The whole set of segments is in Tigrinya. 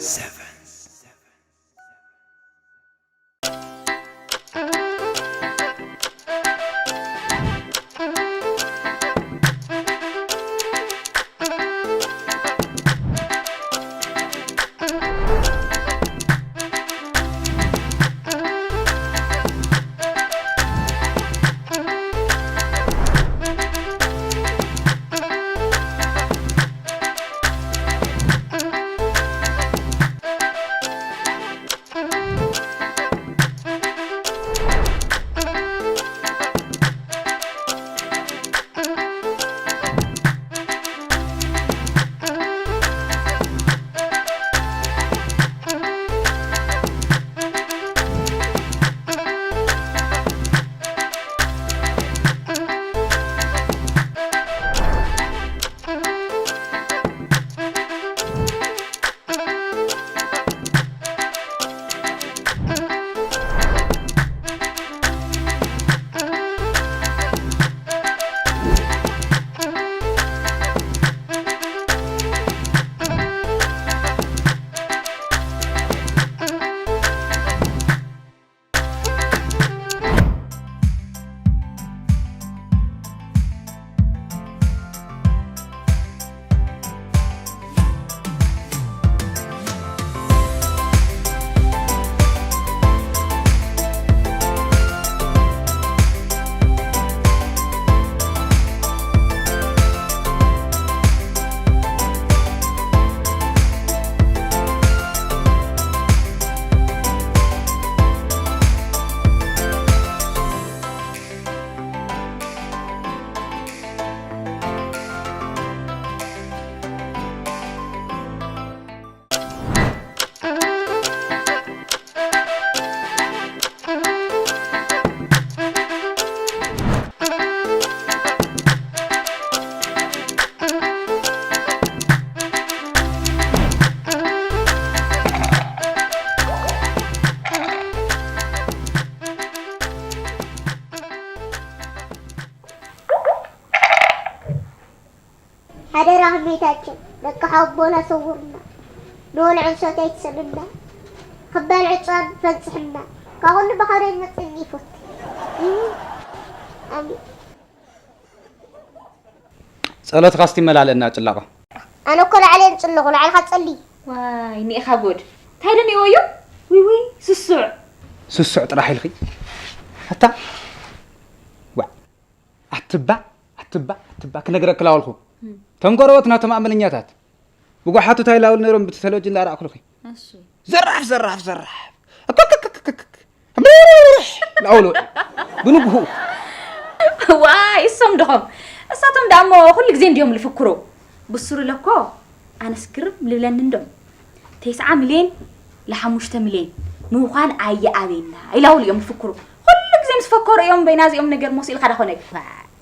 seven. ሓደራ ከመይታችን ደቂ ሓቦና ሰውርና፣ ንወልዑ ሰተይ ትሰንና፣ ክባል ዕፅዋን ፈንፅሕና፣ ካብ ኩሉ ብኸብደይ ንመፅእኒ ይፈቱ። ኣሜን። ጸሎትካ እስቲ መላልእና ጭላቆ። ኣነ እኮ ላዕለይ ንጽለኹ ላዕልኻ ጸሊ። ዋይ ኒኢኻ ጉድ። እንታይ ዶ ኒኦ እዩ? ውይ ውይ ስሱዕ። ስሱዕ ጥራሕ ኢልኺ። ኣታ ዋ ኣትባ ኣትባ ኣትባ ክነግረክ ላወልኩ። ተም ጎረበትና ተም ኣመለኛታት ብጓሓቱ እንታይ ላውል ነይሮም ብቲ ቴሌቪዥን ላረኣኩልኺ። እሺ። ዘራፍ ዘራፍ ዘራፍ እክክክክክ ላውሎ ብንግሁ ዋይ እሶም ድኾም እሳቶም ዳሞ ኩሉ ግዜ እንዲዮም ልፍክሩ ብሱሩ ለኮ ኣነስ ግርም ልብለኒ እንዶም ተስዓ ሚልዮን ለሓሙሽተ ሚልዮን ምዃን ኣየኣበየና ኢላውሉ እዮም ልፍክሩ ኩሉ ግዜ ምስ ፈከሩ እዮም በይና እዚኦም ነገር ሞስ ኢልካ ዳኾነ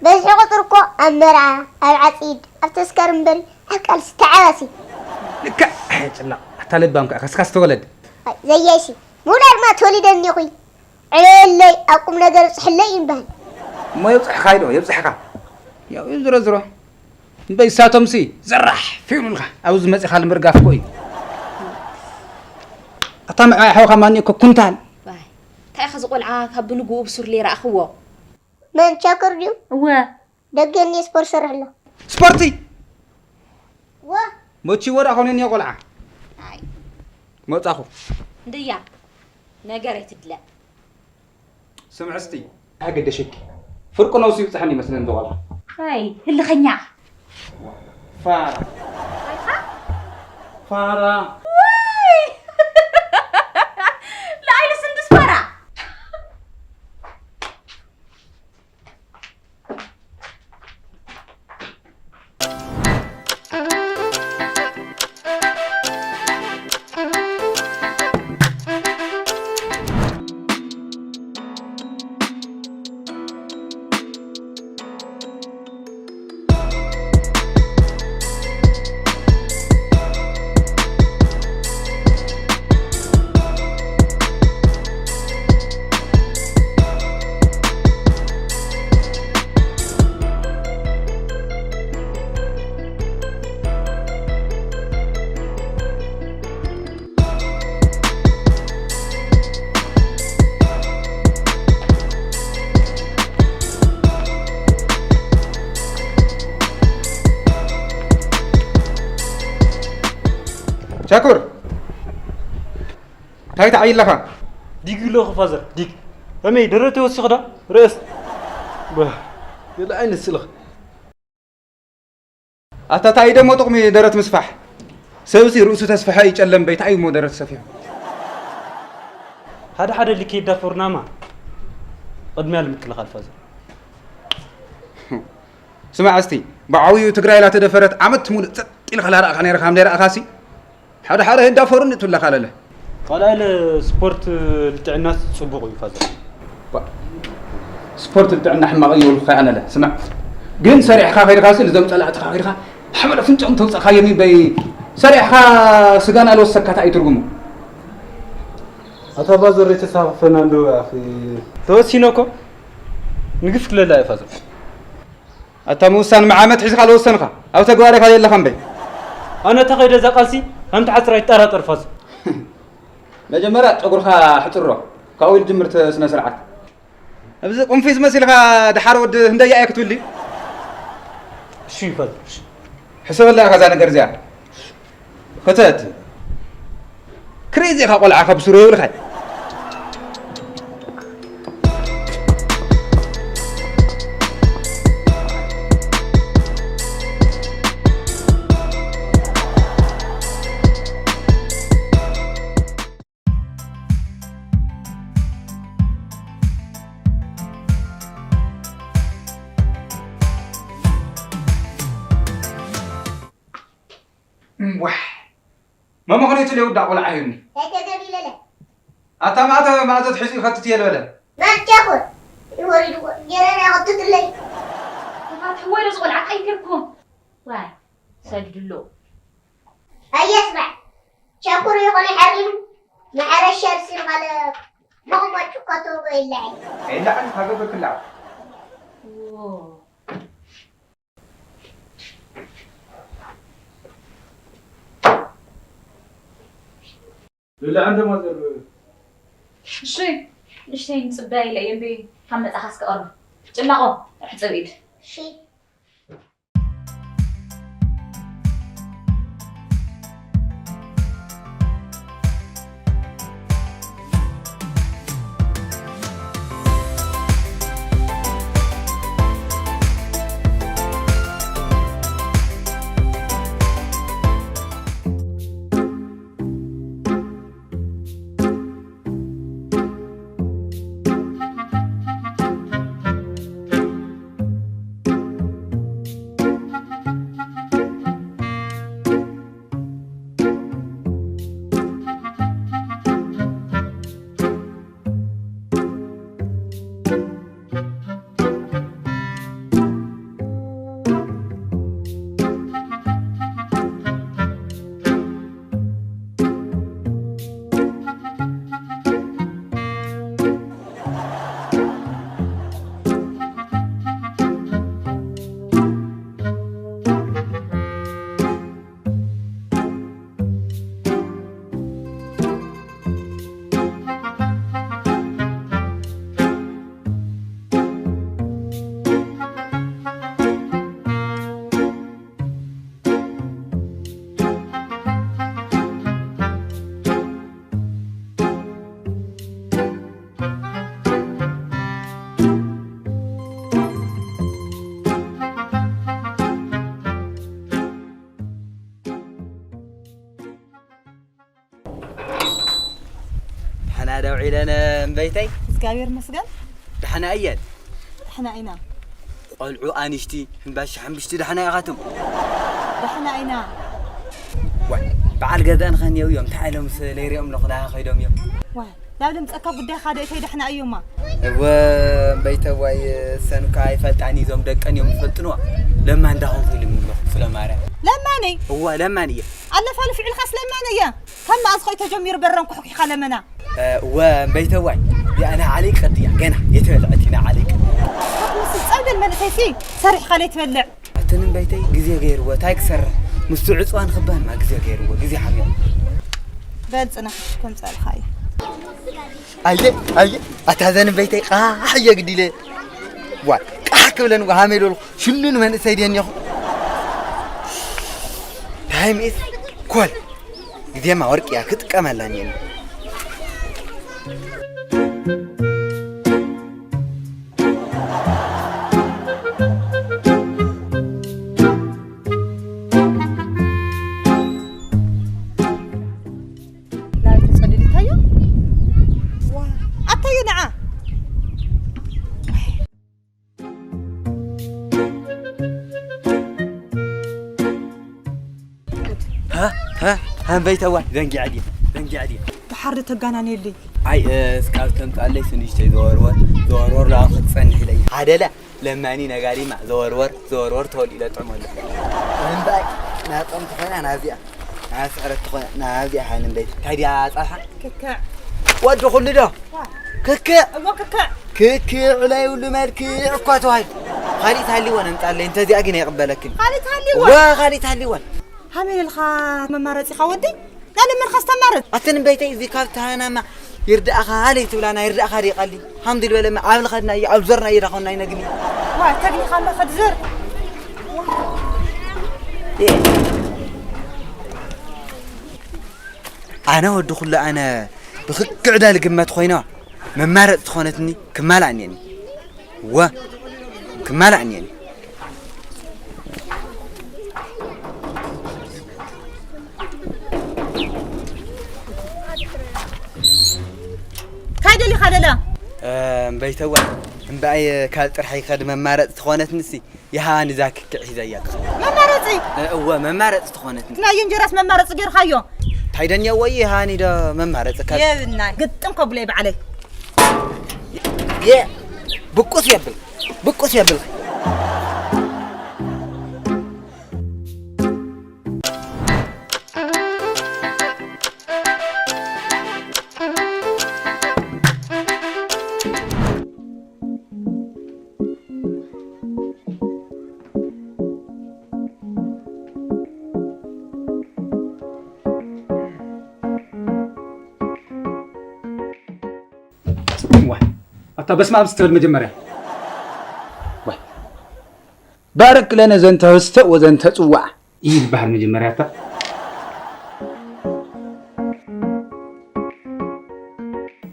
በዝሒ ቁፅሪ እኮ ኣብ መርዓ ኣብ ዓፂድ ኣብ ተስካር እምበሪ ኣብ ቃልሲ ተዓባሲ ልክዕ ጭላ ኣታ ለባም ከዓ ከስካ ዝተወለድ ዘየሺ ምውላድ ማ ተወሊደኒ እኹይ ዕለየለይ ኣብ ቁም ነገር ብፅሕለይ ይምበሃል እሞ የብፅሕካ ኢዶ የብፅሕካ ያው ዝሮ ዝሮ እምበይ እሳቶምሲ ዘራሕ ፊሉልካ ኣብዚ መፂኻ ንምርጋፍ እኮ እዩ ኣታ ምዕባይ ሓውካ ማን እኮ ኩንታል እንታይ ኢኻ ዝቆልዓ ካብ ብንግኡ ብሱር ለይረኣኽዎ መን ቻክር ድዩ እወ ደገ እኒኤ ስፖርት ሰርሕ ኣሎ ስፖርቲ ወ መቺዎ ደኣ ኮነ እኒኦ ቆልዓ ኣይ መጻኹ እንድያ ነገር ኣይትድለ ስምዒ እስቲ ኣገደሸኪ ፍርቂ ነውሲ ይብጽሐኒ ይመስለኒ ዝቆልዓ ኣይ ህልኸኛ ፋራ ፋራ ንዓይንስ እንድስ ፋራ ሻኩር፣ እንታይ ትዓይ ኣለኻ? ዲግ ኣለኹ ፋዘር፣ ዲግ። ከመይ ደረት ወሲኽዶ? ርእስ። ባ፣ ገለ ዓይነት ስልኽ። ኣታ ታይ ደሞ ጥቕሚ ደረት ምስፋሕ? ሰብሲ ርእሱ ተስፍሐ ይጨለም በይ፣ ታይ እሞ ደረት ሰፊሑ? ሓደ ሓደ ልክ ይዳፈሩናማ። ቅድሚያ ንምክልኻል ፋዘር። ስማዕ እስቲ፣ ብዓብዩ ትግራይ ላተደፈረት ዓመት ሙሉእ ጸጥ ኢልካ ላረኣኻ ነይርካ፣ ከም ዘይረኣኻሲ ሓደ ሓደ ህንዳፈሩኒ ትብለካ ለለ። ካልኣይ ስፖርት ልጥዕና ጽቡቕ እዩ ፋዘር። ባ-፣ ስፖርት ልጥዕና ሕማቕ እዩ ይብሉካ ኣነለ። ስማዕ ግን ሰሪሕካ ከይድካ ሲ ልዞም ጸላእትካ ከይድካ ሓመድ ኣፍንጫኦም ተውጻእካዮም ይበይ። ሰሪሕካ ስጋና ልወሰካ እንታይ እዩ ትርጉሙ? ኣታ ፋዘር የተሳፈፈና እንደው ኣኺ። ተወሲነ እኮ ንግፍ ክለላ እዩ ፋዘር። ኣታ ምውሳን መዓመት ሒዝካ ልወሰንካ ኣብ ተግባር ኢኻ የለኻ እምበይ። ኣነ ተኸይደ እዛ ቃልሲ ከም ትሓጽር ኣይትጠራጠር ፋዘር። መጀመርያ ጨጉርካ ሕጽሮ፣ ካብኡ ኢሉ ጅምር ተ-፣ ስነ ስርዓት። ኣብዚ ቁንፊዝ መሲልካ ደሓር ወዲ ህንደያ እየ ክትብል ድዩ? እሺ ይፈል። ሕሰበላ ኢኻ እዛ ነገር እዚኣ። ክተት። ክሬዚ ኢኻ ቆልዓ ካብ ሱሩ የብልካይ። እምቧሕ። መመኽነይቱ ለይውዳእ ቆልዓ እዩኒ። እንታይ ተገቢለለ? ኣታ ማእተ ማእዘት ሒዙ ይኸትት እየ ልበለ። ማን ቸኩር? ይወሪድዎ። ጌረና ይኸትትለይ። ተፋትሕዎ ኢለ ዝቆልዓ ቀይርኩም። ዋይ፣ ሰግድሎ። ኣየ ስማዕ፣ ቸኩር ይኹን ይሓሪሙ፣ ንሓረሻ ኣብሲሉ ካለ መቐመጭ እኮ ትውጎ ይላዕ። ኣይላዕን፣ ሃገር ክላዕ። ዎ። ልላዕ እንደማ ዘርበ። እሺ፣ ንእሽተይ ንጽበያ ኢለ እየ እምበይ፣ ካብ መጻኻ እስከ ቀርብ። ጭላቆ፣ ሕጽብ ኢድ። እሺ። ደሓና ደው ዒለን እምበይተይ? እግዚኣብሔር ይመስገን። ደሓና እየን። ደሕና ኢና። ቆልዑ ኣንሽቲ ሕምባሻ ሕምብሽቲ ደሓና ኢኻትም? ደሕና ኢና። ዋይ፣ በዓል ገዛን ኸን የው እዮም፣ እንታይ ኢሎም ስ-፣ ለይሪኦም ኣለኹ፣ ዳሃ ኸይዶም እዮም። ዋይ፣ ናብ ድምፀካ ጉዳይ ካደ እተይ ደሕና እዮማ። እወ፣ እምበይተ ዋይ፣ ሰኑካ ኣይፈልጣን እዞም ደቀን እዮም ዝፈልጥንዋ። ለማ እንዳኹም ፊልም ኣለኹ፣ ስለ ማርያም። ለማኒ? እዋ፣ ለማን እየ። ኣለፋልፍ ዒልካስ ለማን እየ። ካብ መኣዝ ኾይ ተጀሚሩ በረን ኩሕኩሕካ ለመና? እ፣ እወ፣ እምበይተዋይ፣ ያ፣ ንዓለይ ቀድያ፣ ገና የተበልዐት ኢና ዓለይ ቀድያ። ትመስል ጸብደል መንእሰይሲ፣ ሰሪሕካ ለይትበልዕ። ኣትን እምበይተይ፣ ግዜ ገይርዎ፣ ታይ ክሰርሕ? ምስቲ ዕፅዋን ክባንማ ግዜ ገይርዎ፣ ግዜ ሓሚቑ። በል ጽናሕ፣ ከምጸልካ እየ። ኣየ፣ ኣየ፣ ኣታ ዘን እምበይተይ፣ ቃሕ እየ ግዲለ። ዋ፣ ቃሕ ክብለን፣ ዋ፣ ሃመይ ዶልኩ፣ ሽሉን መንእሰይ ድየ እኒኹ። ታይም ኢዝ ኮል። ግዜማ ወርቂ እያ፣ ክጥቀመላ እኒኤኒ። ላይተ ጸሊልታዮ? ዋ፣ ኣታዮ ንዓ። ሃ፣ ሃ፣ ሃንበይተዋ፣ ዘንጊዐ ድየ፣ ዘንጊዐ ድየ። ድሓር ዶ ተጋናንየለይ? ኣይ፣ እ፣ እስካብ ተምጻለይ ስንሽተይ ዘወርወር፣ ዘወርወር ላዋ ክትጸንሕ ኢለይ። ሓደለ፣ ለማኒ ነጋሪማ፣ ዘወርወር፣ ዘወርወር ተወል ኢለ ጥዕሞ ኣሎ። እምባይ፣ ናጾም ትኾና ናዚኣ፣ ናስዕረት ትኾና ናዚኣ ሃንበይት። ታዲያ ጸብሓ? ክክዕ። ወዲ ኩሉ ዶ? ዋ። ክክዕ። እሞ ክክዕ። ክክዕ ላይ ሁሉ መልክዕ እኳ ተዋሂድ። ካሊእ ታሊወን ኣምጻለይ፣ እንተዚኣ ግን ኣይቕበለክን። ካሊእ ታሊወን? ዋ፣ ካሊእ ታሊወን። ሃመይ ኢልካ መማረጺኻ ወዲ? ናለ መርኻስ ተማረጽ። ኣትን በይተይ እዚ ካብ ተሃናማ ይርዳእኻ ሃለይ ትብላና ይርዳእኻ ዲቃሊ። ሃምዲ ልበለማ ኣብ ልኸድና እዩ፣ ኣብ ዞርና እዩ ዳኾና ይነግኒ። ዋ፣ ተግኒኻ ኣሎ ኸድዝር። ኣነ ወዲ ኩሉ ኣነ ብኽክዕ ዳ ልግመት ኮይና መማረጽ ዝኾነትኒ ክማላእ እኔኒ። ወ ክማላእ እኔኒ። ካይ ደሊኻ ደላ? እ፣ እምበይተዋ፣ እምበኣይ ካብ ጥርሓይ ከድ መማረጽ ዝኾነትንሲ ይሃኒ ዛ ክክዕ ሒዘያ ትኸ-? መማረጺ? እ፣ እወ፣ መማረጺ ዝኾነትኒ። ናይ እንጀራስ መማረጺ ጌርካዮ? ታይ ደንያ ወይ ይሃኒ ዶ መማረጺ ካብ የብልና፣ ግጥም ከብለይ ባዕለይ። የ-፣ ብቁስ የብል፣ ብቁስ የብል። ዋይ፣ ኣታ በስመ ኣብ ስትበል መጀመርያ። ዋይ። ባርክ ለነ ዘንተ ህስተ ወዘንተ ጽዋዕ። እዩ ዝበሃል መጀመርያ ኣታ።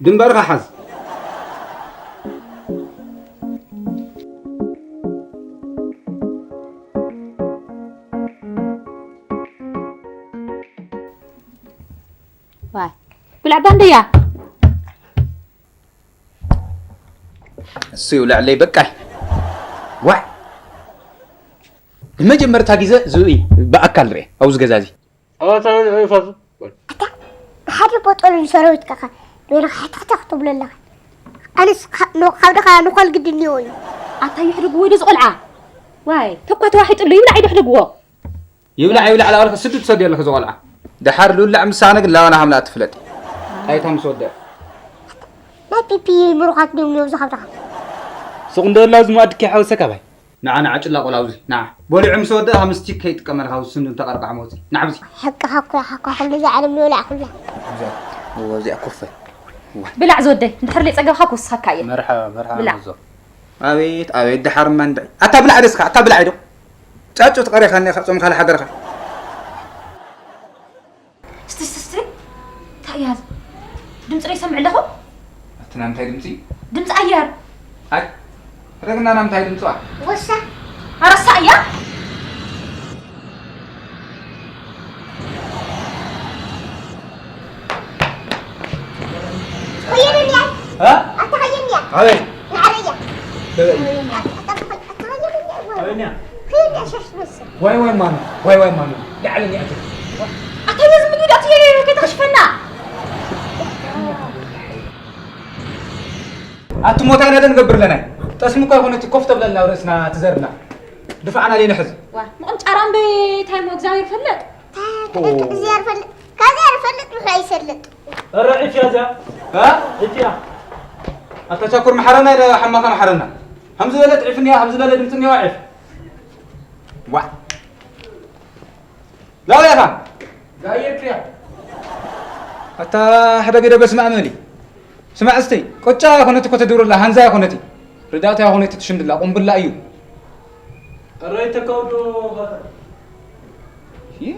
ድንበርካ ሓዝ። ዋይ። ብላዕ ባንደያ። እሱ ይውላዕለይ በቃ። ዋይ። ንመጀመርታ ግዜ ዝብኢ ብኣካል ርኤ ኣብዚ ገዛ እዚ። ኣታ ንፋሱ። ኣታ ሓደ ቦጦልን ሰራዊት ከኻ ዶና ሓታሕታ ክትብሎ ኣለኻ። ኣነስ ካ-፣ ኖ-፣ ካብ ደኻ ንኾል ግድን እኒኦ እዩ። ኣታ ይሕደግዎ ዶ ዝቖልዓ? ዋይ፣ ተኳ ተዋሒጡሉ ይብላዕ ኢዶ ሕደግዎ። ይብላዕ ይብላዕ ላበልካ ስዱ ትሰድዮ ኣለኻ ዝቖልዓ። ደሓር ልውላዕ ምሳነ ግን ላባና ሃምላ ትፍለጥ። ኣይታ ምስ ወደአ። ናይ ፒፒ ምሩኻት ድዮም ነብዚ ካብ ደኻ። ሱቕ እንዶ ኣላ ዝሙኣድ ድኪ ሓውሰካ ባይ። ንዓ፣ ንዓ፣ ጭላ ቆልዓ፣ ኣብዚ፣ ንዓ። በሊዑ ምስ ወደኣ፣ ካብ ምስቲ ከይጥቀመልካ፣ ኣብዚ ስንዱ እንተቐርቃሕ መውፅኢ። ንዓ፣ ኣብዚ። ሓቅኻ እኮ ኢኻ፣ እኳ ኩሉ እዛ ዓለም ንበልዓ ኩላ። ኣብዚ፣ እዎ፣ እዚኣ ኮፍ በል። እዋ። ብላዕ ዝወደይ፣ እንድሕር ዘይፀገብካ ክውስኸካ እየ። መርሓባ፣ መርሓባ፣ ብላዕ። መዞ። ኣቤት፣ ኣቤት፣ ደሓር እማ እንድዒ። ኣታ ብላዕ ደስካ፣ ኣታ ብላዕ ዶ። ጫጩት ቀሪኻ እኒኻ፣ ጾምካ ለሓደርካ። እስቲ፣ እስቲ፣ እስቲ። እንታይ እያ? ድምፂ ዶ ይሰምዕ ኣለኹ? ኣቲ ናምንታይ ድምፂ? ድምፂ ኣየር። ኣይ፣ ረግና ናምንታይ ድምፂዋ? ወሳ። ኣረሳ እያ? ኾየነኛ። እ? ኣታ ኾየነኛ። ኣበይ? ንዓረያ። ኣበይ? ኣታ ኾየ-፣ ኣታ ኾየነኛ። ኣበይ እያ? ኾየነኛ ሸሽ መስል። ዋይ ዋይ ማኑ፣ ዋይ ዋይ ማኑ። ዳዕለኒ ኣቲ። ኣታ እያ ዝምድድ ኣቲ እያ ከይተኽሽፈና። ኣቲ ሞታ ኢና ደንገብር ለናይ። ጠስሚ እኳ ይኹን እቲ ኮፍ ተብለልና ኣብ ርእስና ትዘርና። ድፋዕና ለይንሕዝ። ዋ፣ ምቕንጫራ እምበይ እንታይ እሞ እግዚኣብሔር ይፈልጥ። ኦ። እግዚኣብሔር ይፈልጥ። ከዚያ ይፈልጥ፣ ንኻ ይሰልጥ። ኧረ ዒፍ እያ እዚኣ። እ? ዒፍ እያ። ኣታ ቻኩር መሓረና ኢለ ሓማኻ መሓረና። ከም ዝበለት ዒፍ እኒኣ፣ ከም ዝበለ ድምፂ እኒዋ ዒፍ። ዋ። ላው ኢኻ። ጋየት እያ። ኣታ ሓደ ግደ በስመ ኣብ በሊ። ስማዕ እስቲ፣ ቆጫ ኣይኮነት እኮ ተድብረላ፣ ሃንዛ ኣይኮነት። ርዳእታ ኣይኮነት ትሽምድላ፣ ቁምብላ እዩ። ኧረ ይተካው ዶ ፋታ። ይህ።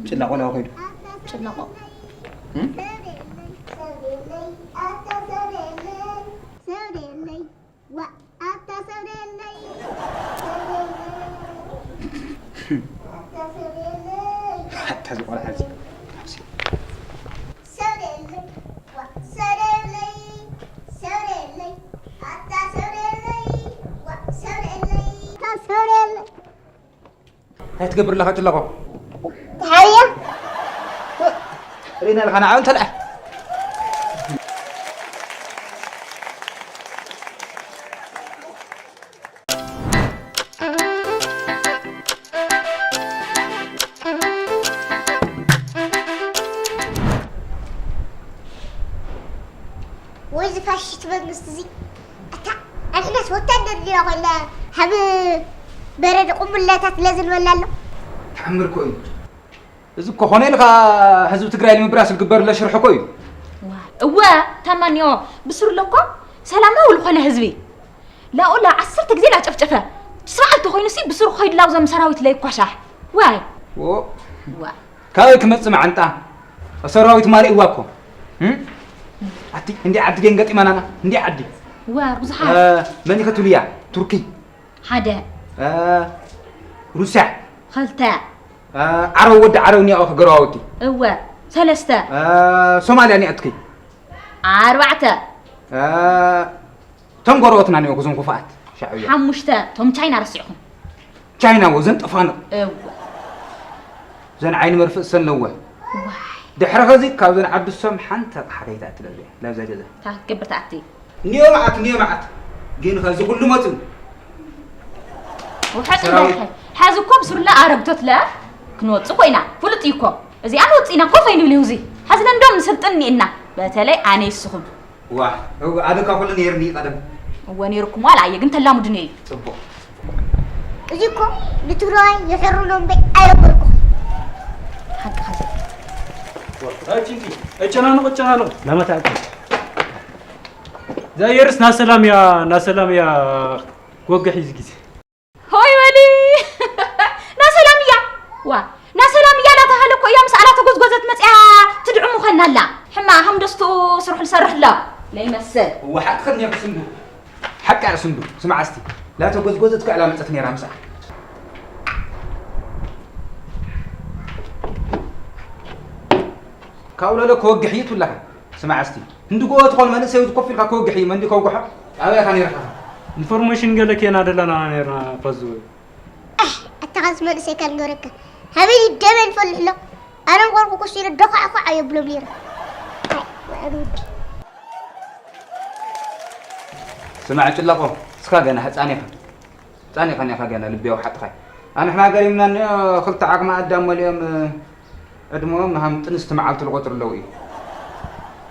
ጭላቆ ዳ ከይዱ። ጭላቆ። እም? ኣታ ዝቆልዓ እዚ። እንታይ ትገብር ኣለኻ ጭለቆ? ተሓርያ። ሪና ኣለኻ ንዓኡ እንተልዓ። ወይ እዚ ፋሽስት መንግስቲ እዚ። ኣታ ኣንሕናስ ወታደር ዲና ኮይና፣ ሃብ በረድ ቁምብላታት ለዝንበላ ኣሎ። ተኣምር እኮ እዩ። እዚ እኮ ኮነ ኢልካ ህዝቢ ትግራይ ንምብራስ ዝግበር ዘሎ ሽርሒ እኮ እዩ። እወ፣ ታማኒዮ ብስሩ ኣሎ እኮ ሰላማዊ ዝኾነ ህዝቢ። ላኡላ ዓሰርተ ግዜ ላጨፍጨፈ። ስርዓት ተኾይኑሲ ብስሩ ኸይዱ ላብዞም ሰራዊት ለይኳሻሕ። ዋይ። ዎ። ዋ። ካበይ ክመጽእ መዓንጣ? ሰራዊት ማልእዋ እኮ። እም? ኣቲ እንዲ ዓዲ ገን ገጢማናና፣ እንዲ ዓዲ። ዋ፣ ብዙሓት። እ፣ መን ኢኸ ትብልያ? ቱርኪ። ሓደ። እ፣ ሩስያ። ኸልተ። እ፣ ዓረብ ወዲ ዓረብ እኒኦ ከገረዋውቲ። እወ፣ ሰለስተ። እ፣ ሶማልያ እኒኣትኪ። ኣርባዕተ። እ፣ እቶም ጎረበትና እኒኦ እዞም ክፉኣት ሻዕብያ። ሓሙሽተ። እቶም ቻይና ረሲዕኹም። ቻይና ወ ዘን ጠፋንቕ። እወ። ዘን ዓይኒ መርፍእ ሰን ለወ። ዋይ። ድሕሪ ኸዚ ካብ ዘን ዓዲ ሰም ሓንቲ ኣቕሓ ከይትኣትለሉ እያ። ላብዛ ገዛ። ታ ክትገብር ትኣቲ። እንዲዮ መዓት፣ እንዲዮ መዓት። ግን ኸዚ ኩሉ መፅኡ። ውሓጥ ሰራዊት። እንዳይከ-፣ ሓዚ እኮ ብስሩላ ኣረግቶት ለ ክንወፅእ ኮይና። ፍሉጥ እዩ እኮ። እዚኣ ንወፅእ ኢና እኮ ፈይኑ ብልዩ እዚ። ሓዚ ለንዶም ንስልጥን እኒእና። በተለይ ኣነ ይስኹም። ዋ፣ እው፣ ኣነ እኳ ኩሉ ነይርኒ ቀደም። እወ፣ ነይርኩም ዋላ ኣየ፣ ግን ተላሙድኒ እዩ። ጽቡቕ። እዚ እኮ ንትግራዋይ የሕርኖ እምበይ ኣየበልኩ። ሓቅኻ ዘ-፣ ኣይ፣ ቺንኪ፣ ኣይጨናነቕ፣ ኣይጨናነቕ። ለመታ እኮ። ዛየርስ ናሰላም እያ፣ ናሰላም እያ ክወግሕ እዩ እዚ ግዜ። ሆይ በሊ። ናሰላም እያ። ዋ፣ ናሰላም እያ እናተባህለ እኮ እያ ምስ ኣላ ተጎዝጎዘት መፅያ ትድዕሙ ኸና ኣላ። ሕማ ሃምደስቱ ስርሑ ዝሰርሕ ኣሎ። ለይመስል። እዋ፣ ሓቂ ኸድኒ እያ ክስንዱ። ሓቂ እያ ክስንዱ። ስማዕ እስቲ። ላተጎዝጎዘት እኮ እያ መፀት ነይራ ምስኣ። ካብኡ ለለ ክወግሕ እዩ ትብለኻ። ስማዕ እስቲ። ህንዲ ጎቦ ትኾን መንእሰይ እዚ ኮፍ ኢልካ ክወግሕ እዩ። መን ድዩ ከውግሖ? ኣበይ ኢኻ ነይርካ? ኢንፎርሜሽን ገለ ኬና ደለና ነይርና ፋዙ። ኣሕ፣ ኣታ ኻስ መንእሰይ ካልገረካ። ሃበይ ደመን ፈልሕ ኣሎ። ኣነ ምኾንኩ ኩሱ ኢለ ደኳዕኳዕ የብሎም ነይረ። ኣይ፣ ወዐሉ ውዲ። ስማዕ ጭለቆ፣ እስኻ ገና ህፃን ኢኻ። ህፃን ኢኻ፣ ኒኻ ገና ልቢ ኣውሓጥኻ። ኣንሕና ገሪምና እኒኦ፣ ክልተ ዓቕሚ ኣዳም መሊኦም፣ ዕድመኦም ንሃም ጥንስቲ መዓልቲ ዝቖፅሩ ኣለዉ እዩ።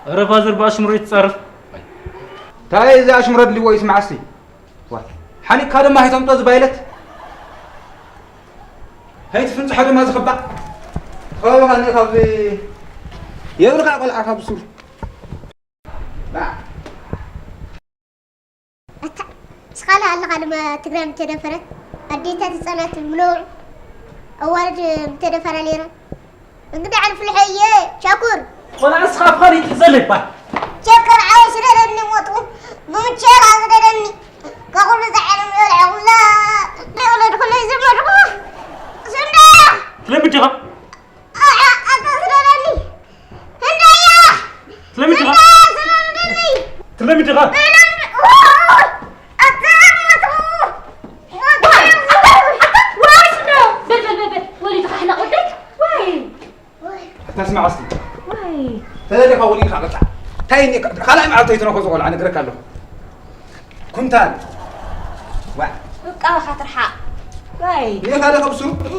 ኧረ ፋዘር ብኣሽሙር ይትፃረፍ። እንታይ እዚ ኣሽሙር ኣድልዎ እዩ? ስማዕ እስቲ። ዋ፣ ሓኒካ ድማ ሂተምጦ ዝባይለት። ሀይት ፍንፅሖ ድማ ዝኽባእ። ከባቢኻ እኒኦ ካብዚ የብልካ ቆልዓ ካብ ሱር። ባ። ኣታ፣ እስኻላ ኣለኻ ድማ ትግራይ ምተደፈረት፣ ኣዴታት ህፃናት ምነውዑ፣ ኣዋልድ ምተደፈራ ነይረን። እንግዳ ዕልፍልሐየ፣ ቻኩር። ቆልዓ እስኻ ኣብ ኻሊእ ትሕዘለይ ባል። ቸከር ዓወይ ስደደኒ ሞቱ፣ ብምቸራ ስደደኒ። ከኹሉ ዝዓለም ዝበልዐ ኩላ፣ ናይ ወለድኩለይ ዘመድኩ። ስንዳ! ትለምድ ዲኻ? ኣታ ስደደኒ። ህንዳያ! ትለምድ ዲኻ? ስደደኒ! ትለምድ ዲኻ? ኣታ ሞቱ! ኣታ ሞቱ! ዋይ ስንዳ! በል፣ በል፣ በል፣ በል። ወሊድኻ ሕናቕ ወደይ? ዋይ! ኣታ ስማዕ እስቲ። ዋይ። ተደሊኻ ወሊድኻ ቅጣዕ። እንታይ እኒ-፣ ካልኣይ መዓልቲ ኣይትነኾ ዝቖልዓ ነግረካ ኣለኹ። ኩንታል። ዋ። ውቃብኻ ትርሓቕ። ዋይ። እኔ ካለ ከብሱ። እኔ።